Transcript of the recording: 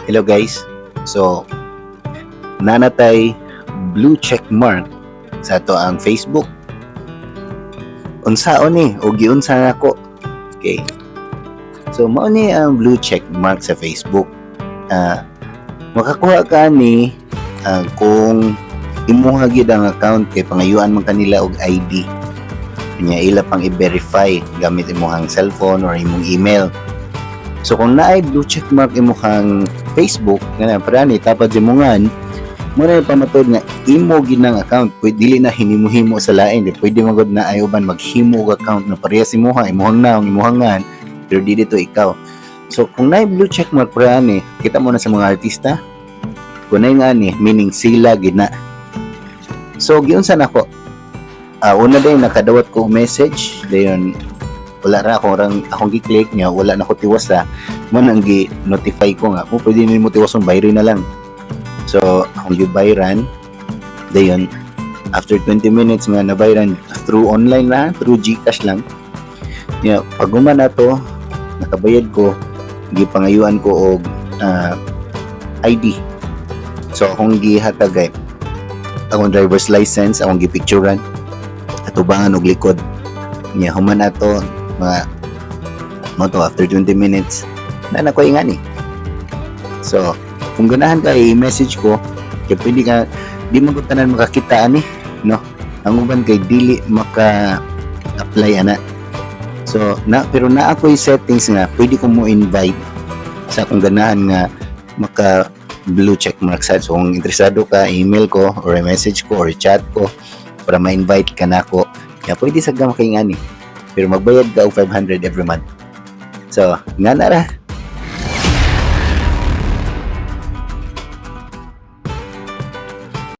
Hello guys. So, naa na tay blue check mark sa atoang Facebook. Unsaon ni o giunsa nako? Okay. So, mao ni ang blue check mark sa Facebook. Makakuha ka ni kung imuha gyud ang account kay pangayuan man kanila og ID. Nya ila pang i-verify gamit imong cellphone or imong email. So kung naay blue check mark imong Facebook nga para ni tapad sa imongan mo na pamatod nga imo ginang account, pwede dili na hinimo-himo sa lain. Di pwede magod na ay uban maghimo og account na parehas imuha, imuhang naong, imuhang ngan, pero di dito ikaw. So kung naay blue check mark para ni kita mo na sa mga artista, kung naay nga ni, meaning sila gina. So giunsa nako? Una din nakadawat ko og message, dayon wala ra akong rang akong gi-click niya, wala na ko tiwasa mo nang gi-notify ko nga kung pwede nimo tiwason, bayri na lang. So akong gibayran, dayon after 20 minutes nga nabayran through online na, through GCash lang niya. Pag human na to, nakabayad ko, gipangayuan ko og ID. So akong gihatag ay akong driver's license, akong gipicturean atubangan og likod niya. Human ato, mga mo to, after 20 minutes na na ko ingani. So kung ganahan ka, i-message ko kay pwede ka. Di man gud tanan makakita ani, no? Ang uban kay dili maka apply ana. So na pero na ako settings nga pwede ko mo invite sa akong ganahan nga maka blue check mark sa. So kung interesado ka, email ko or message ko or chat ko para ma-invite ka nako. Ya, pwede sa gamay ani, pero magbayad ka og 500 every month. So nga na ra.